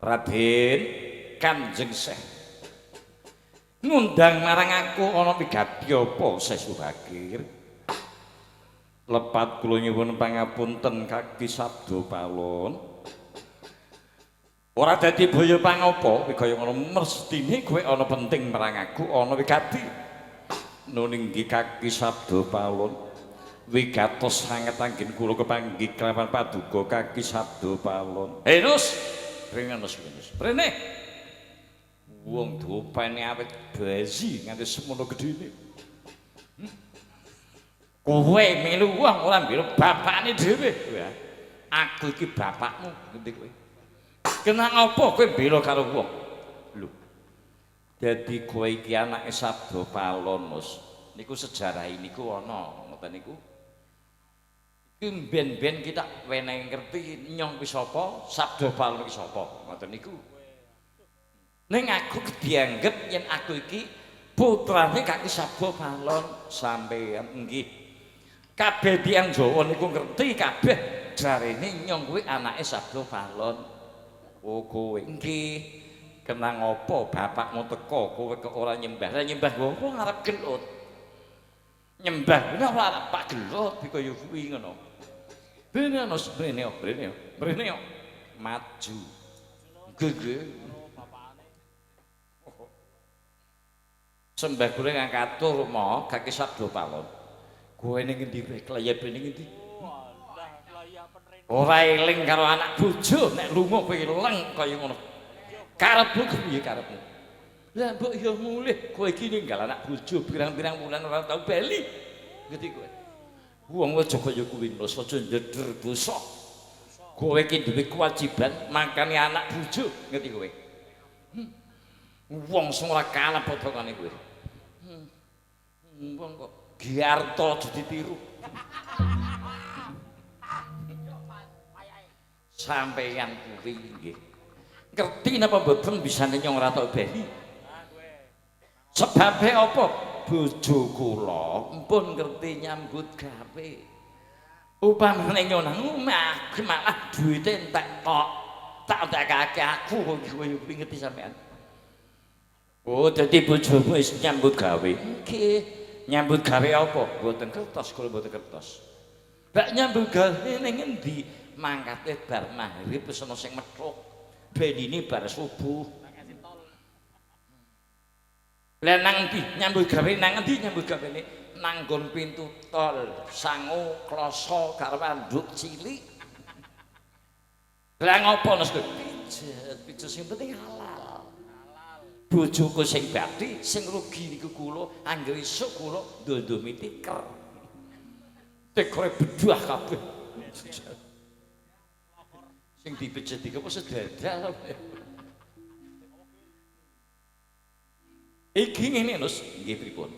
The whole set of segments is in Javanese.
Raden Kanjeng Syekh ngundang marang aku ana wigati apa Syekh Subakir? Lepat kula nyuwun pangapunten kaki Sabda Palon. Ora dadi boyo pangapa kaya ngono mestine kowe ana penting marang aku ana wigati. Nuning nggih kaki Sabda Palon. Wigatos sanget anggen kula kepanggih kelawan paduka kaki Sabda Palon. Nus, rene nus, nus. Rene. Wong dopene awet bazi nganti semono gedene. Kowe melu wong ora melu bapakne dhewe kowe. Aku iki bapakmu ngerti kowe. Kena apa kowe bela karo wong? Lho. Dadi kowe iki anake Sabda Palon, Mus. Niku sejarah niku ana ngoten niku. Iki mben-ben kita wenehi ngerti nyong kuwi sapa, Sabda Palon iki sapa, ngoten niku. Ning aku dianggep yen aku iki putrane Kaki Sabda Palon sampeyan nggih. Kabeh tiyang Jawa niku ngerti kabeh jarene nyong kuwi anake Sabda Palon. Oh kowe nggih. Kena ngopo bapakmu teko kowe kok ora nyembah? Lah nyembah opo arep gelut. Nyembah kuwi ora arep pak gelut kaya kuwi ngono. Rene ana rene rene rene maju. Nggih nggih. Sembah kula ingkang katur ma Kaki Sabda Palon. Kowe ning ngendi kowe kleyepe ning ngendi? Ora eling karo anak bojo nek lunga kowe leng kaya ngono. Karepmu kepiye karepmu? Lah mbok ya mulih kowe iki ninggal anak bojo pirang-pirang wulan ora tau bali. Ngerti kowe? Wong aja kaya kuwi nus aja njeder dosa. Kowe iki duwe kewajiban makani anak bojo, ngerti kowe? Wong sing ora kalah padha kane kowe. Wong kok Giarto aja ditiru. Sampeyan kuwi nggih. Ngerti napa mboten bisane nyong ora tau bali? Sebabe apa? Bojo kula mpun ngerti nyambut gawe. Upamane nyong nang omah malah duwite entek tok. Tak entekake aku kowe kuwi ngerti sampean. Oh, dadi bojomu wis nyambut gawe. Nggih. Nyambut gawe apa? Mboten kertos, kula mboten kertos. Bak nyambut gawe ning endi? Mangkate bar maghrib wis ana sing methuk. Benine bar subuh. Lah nang ndi? Nyambut gawe nang endi nyambut gawene? Nang nggon pintu tol, sangu kloso karo anduk cilik. Lah ngopo Mas? Pijet, pijet sing penting halal. Bojoku sing bathi, sing rugi niku kula, anggere esuk kula ndondomi tiker. Tikere bedah kabeh. Sing dipijet iki apa sedadal. Iki ngene Nus, nggih pripun?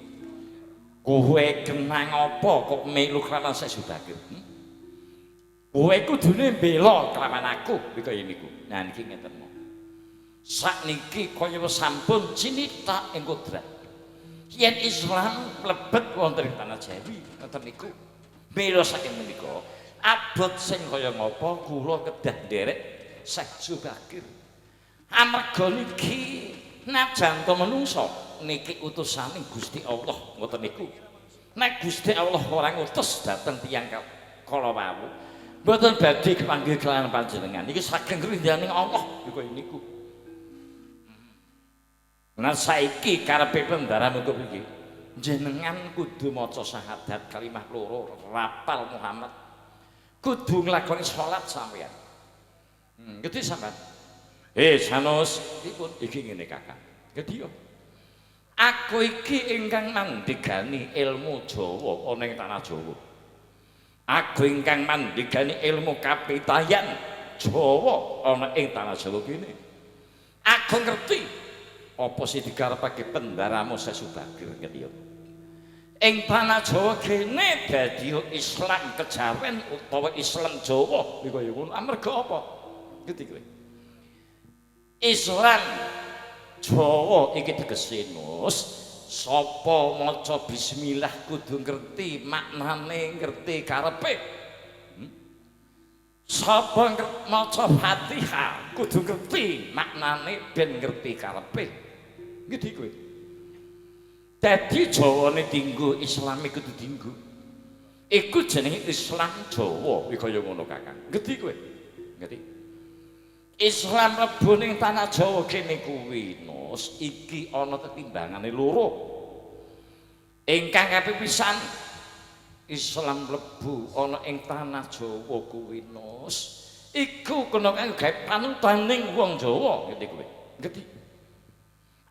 Kowe kenang apa kok melu kelawan Syekh Subakir? Kowe kudune mbela kelawan aku kaya niku. Nah niki ngeten mo. Sakniki kaya sampun cinita ing kodrat. Yen Islam mlebet wonten ing tanah Jawi, ngoten niku. Mila saking menika, abot sing kaya ngapa kula kedah nderek Syekh Subakir. Amarga niki najan to menungsa niki utusane Gusti Allah ngoten niku. Nek Gusti Allah ora ngutus dhateng tiyang kala wau, mboten badhe kepanggih kelawan panjenengan. Niki saking rindaning Allah kaya niku. Nah saiki karepe bendara mengko piye? Jenengan kudu maca syahadat kalimah loro rapal Muhammad. Kudu nglakoni salat sampeyan. Ngerti sampean? Sanus, pripun? Iki ngene Kakang. Ngerti yo. Aku iki ingkang mandhegani ilmu Jawa ana ing tanah Jawa. Aku ingkang mandhegani ilmu kapitayan Jawa ana ing tanah Jawa kene. Aku ngerti apa sing dikarepake pendaramu Syekh Subakir ngerti yo. Ing tanah Jawa kene dadi Islam kejawen utawa Islam Jawa iku kaya ngono. Amarga apa? Ngerti kowe? Islam Jawa iki tegese Nus, sapa maca bismillah kudu ngerti maknane, ngerti karepe. Sapa maca Fatihah kudu ngerti maknane ben ngerti karepe. Ngerti kowe. Dadi Jawane dinggo, Islame kudu dinggo. Iku jenenge Islam Jawa, kuwi kaya ngono Kakang. Ngerti kowe? Ngerti. Islam mlebu ning tanah Jawa kene kuwi, Nus, iki ana tetimbangane loro. Ingkang kaping pisan Islam mlebu ana ing tanah Jawa kuwi, Nus, iku kena kanggo gawe panutaning wong Jawa, ngerti kowe? Ngerti.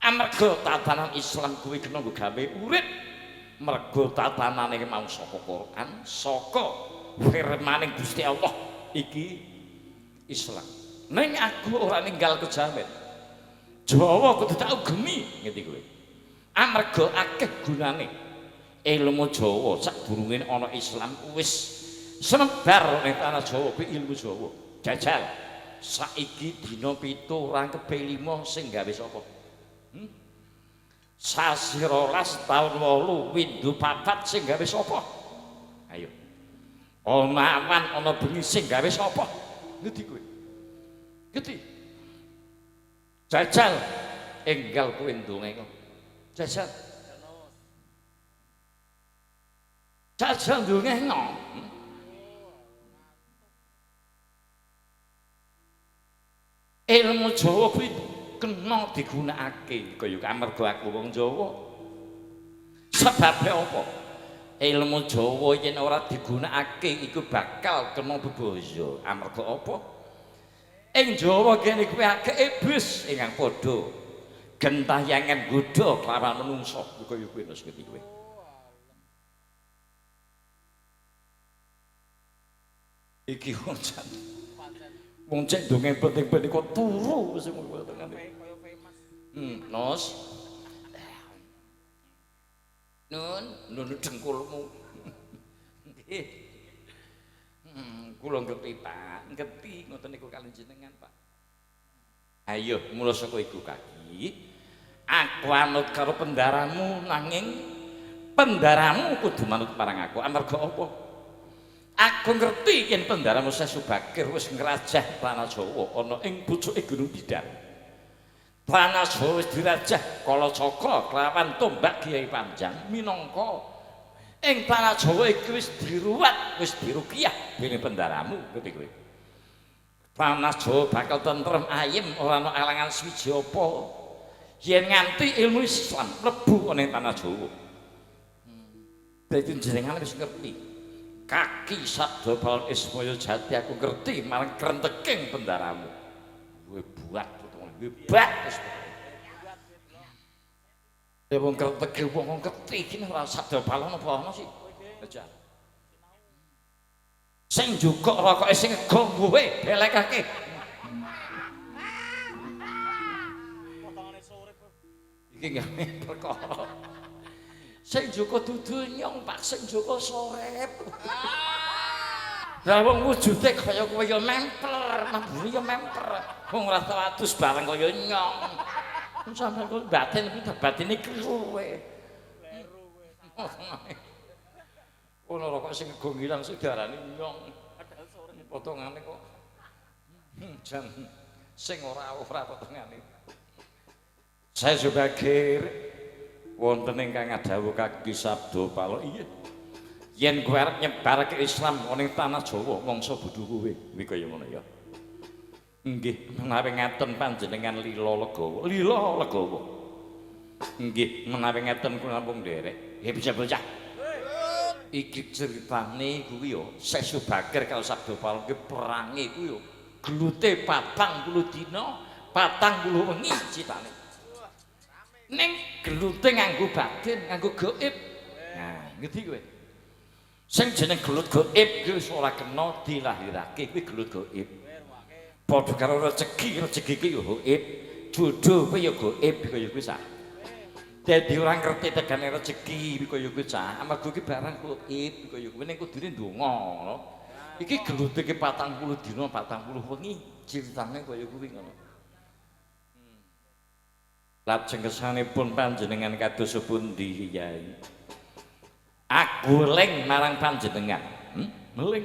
Amarga tatanan Islam kuwi kena nggo gawe urip. Mergo tatanane mau saka Quran, saka firmaning Gusti Allah iki Islam. Ning aku ora ninggal kejawen. Jawa kudu tak ugemi, ngerti kowe? Amarga akeh gunane ilmu Jawa sadurunge ana Islam wis semebar ning tanah Jawa kuwi ilmu Jawa. Jajal saiki dina 7 rangkepe 5 sing gawe sapa? Sasi 12 taun 8 windu 4 sing gawe sapa? Ayo. Ana awan ana bengi sing gawe sapa? Ngerti kowe? Ngerti? Jajal enggal kowe ndongeng. Jajal. Jajal ndongeng. Ilmu Jawa kuwi kena digunakake kaya amarga aku wong Jawa. Sebabe apa? Ilmu Jawa yen ora digunakake iku bakal kena bebaya. Amarga apa? Ing Jawa kene kuwi akeh iblis ingkang padha gentayangan nggodha kelawan menungsa kaya kuwi wis ngerti kowe. Iki wong jan wong cek dongeng penting-penting kok turu wis tengane. Nos. Nun, nun dengkulmu. Nggih. Kula ngerti, Pak. Ngerti ngoten niku kaliyan jenengan, Pak. Ayo mula saka iku kaki. Aku anut karo pendaramu nanging pendaramu kudu manut marang aku. Amarga apa? Aku ngerti yen pendaramu Syekh Subakir wis ngrajah tanah Jawa ana ing pucuke Gunung Bidar. Tanah Jawa wis dirajah Kalacakra kelawan tombak Kiai Panjang minangka ing tanah Jawa iki wis diruwat, wis diruqyah dening pendaramu ngerti kowe. Tanah Jawa bakal tentrem ayem ora ana alangan suwiji apa yen nganti ilmu Islam mlebu ana ing tanah Jawa. Dadi jenengan wis ngerti. Kaki Sabda Palon Ismaya Jati aku ngerti marang krenteking pendaramu. Kowe buat hebat wis. Ya wong krentege wong ngerti iki ora Sabda Palon apa ana sih? Aja. Sing njukuk rokoke sing ngegong kowe belekake. Potongane sore. Iki gawe perkara. Sing njukuk dudu nyong Pak, sing njukuk sorep. Lah wong wujude kaya kowe ya memper, mambune ya memper. Wong ora tau adus bareng kaya nyong. Sampeyan kok batin kuwi batine kowe. Ono rokok sing ngegong ilang sing diarani nyong. Potongane kok jan sing ora potongane. Saya sebagai wonten ingkang ngadhawuh kaki Sabda Palon. Iya. Yen kowe arep nyebarake Islam ana ing tanah Jawa, mangsa bodho kowe. Kuwi kaya ngono ya. Nggih, menawi ngaten panjenengan lila legawa. Lila legawa. Nggih, menawi ngaten kula namung nderek. He bocah-bocah. Iki critane kuwi ya Syekh Subakir karo Sabda Palon ki perange kuwi ya gelute 40 dina, 40 wengi critane. Ning gelute nganggo batin, nganggo gaib. Nah, ngerti kowe? Sing jeneng gelut gaib kuwi wis ora kena dilahirake, kuwi gelut gaib. Padha karo rejeki, rejeki kuwi ya gaib, jodoh kuwi ya gaib kaya kuwi sah. Dadi ora ngerti tegane rejeki kaya kuwi cah, amarga iki barang gaib kaya kuwi ning kudune ndonga ngono. Iki gelute ki 40 dina, 40 wengi critane kaya kuwi ngono. Lajeng kesanipun panjenengan kados pundi Kyai? Aku eling marang panjenengan. Meling.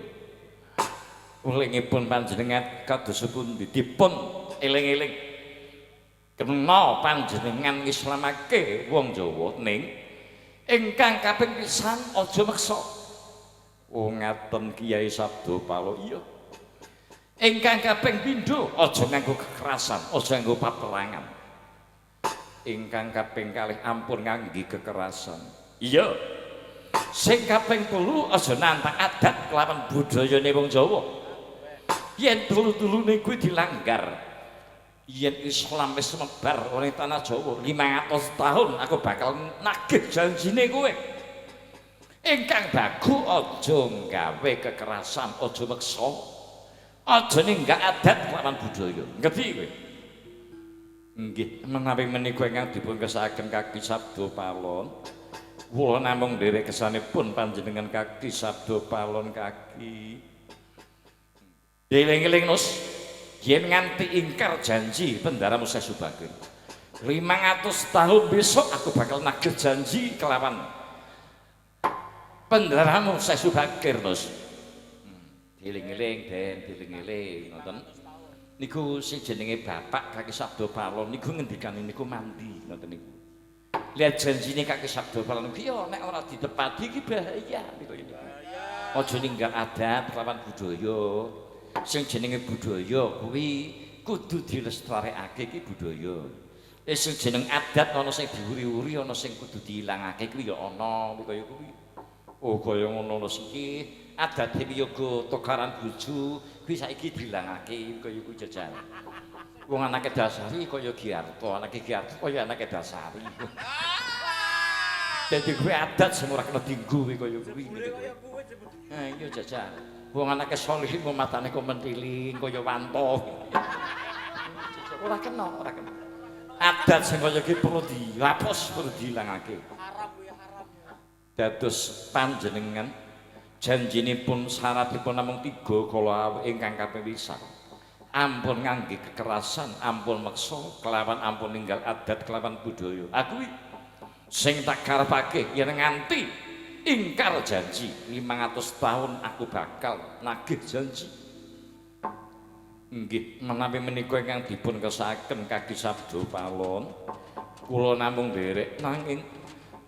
Ulingipun panjenengan kados pundi dipun eling-eling. Kena panjenengan ngislamake wong Jawa ning ingkang kaping pisan aja meksa. Oh ngaten Kiai Sabdo Palo. Iya. Ingkang kaping pindho aja nganggo kekerasan, aja nganggo paperangan. Ingkang kaping kalih ampun ngangge kekerasan. Iya. Sing kaping telu aja nantang adat kelawan budayane wong Jawa. Yen telu-telune kuwi dilanggar, yen Islam wis semebar oleh tanah Jawa 500 tahun aku bakal nagih janjine kowe. Ingkang bagu aja gawe kekerasan, aja meksa, aja ninggal adat kelawan budaya. Ngerti kowe? Nggih, menawi menika ingkang dipun kersakaken Kaki Sabdo Palon, kula namung nderek kesanipun panjenengan Kaki Sabdo Palon kaki. Dieling-eling Nus, yen nganti ingkar janji Bendaramu Syekh Subakir, 500 tahun besok aku bakal nagih janji kelawan Bendaramu Syekh Subakir, Nus. Dieling-eling, Den, dieling-eling ngoten. Niku sing jenenge bapak Kaki Sabdo Palon niku ngendikane niku mandi ngoten niku. Lihat janjine Kaki Sabdo Palon ki yo nek ora ditepati iki bahaya niku niku. Aja ninggal adat kelawan budaya. Sing jenenge budaya kuwi kudu dilestarekake iki budaya. Sing jeneng adat ana sing diuri-uri, ana sing kudu diilangake kuwi ya ana kaya kuwi. Oh kaya ngono lho iki adate wiyaga tukaran bojo kuwi saiki dilangake kaya kuwi jajal. Wong anake Dasari kaya Giarto, anake Giarto kaya anake Dasari. Dadi kuwi adat sing ora kena dinggo kuwi kaya kuwi. Ha iya jajal. Wong anake Solihin kok matane kok mentiling kaya wanto. Ora kena, ora kena. Adat sing kaya iki perlu dihapus, perlu dihilangake. Haram kuwi haram. Dados panjenengan janjinipun syaratipun namung tiga kala ingkang kaping pisan. Ampun ngangge kekerasan, ampun meksa, kelawan ampun ninggal adat kelawan budaya. Aku sing tak karepake yen nganti ingkar janji 500 tahun aku bakal nagih janji. Nggih, menawi menika ingkang dipun kersakaken Kaki Sabdo Palon, kula namung nderek nanging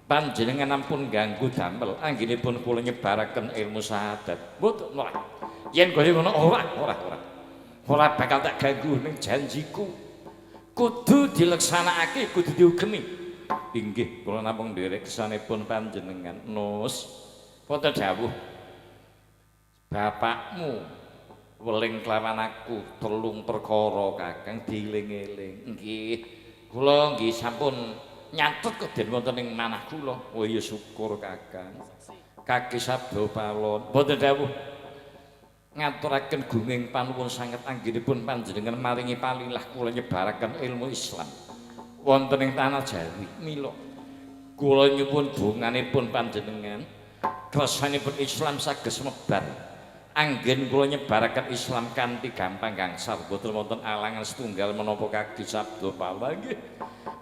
panjenengan ampun ganggu damel anggenipun kula nyebaraken ilmu syahadat. Mboten ora. Yen kaya ngono ora, ora, ora. Ora bakal tak ganggu ning janjiku. Kudu dileksanakake, kudu diugemi. Inggih, kula namung nderek kesanipun panjenengan. Nus, wonten dawuh. Bapakmu weling kelawan aku telung perkara Kakang dieling-eling. Nggih, kula nggih sampun nyatet keden wonten ing manah kula. Oh iya syukur Kakang. Kaki Sabdo Palon. Wonten dawuh ngaturaken gunging panuwun sanget anggenipun panjenengan maringi palilah kula nyebaraken ilmu Islam wonten ing tanah Jawi. Mila kula nyuwun donganipun panjenengan kersanipun Islam saged semebar. Anggen kula nyebaraken Islam kanthi gampang gangsar boten wonten alangan setunggal menapa Kaki Sabdo Palon. Nggih.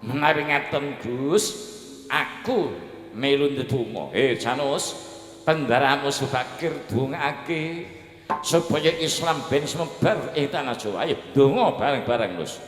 Menawi ngaten Gus, aku melu ndedonga. Janus, Bendaramu Subakir dongake supaya Islam ben semebar ing tanah Jawa. Ayo donga bareng-bareng, Gus.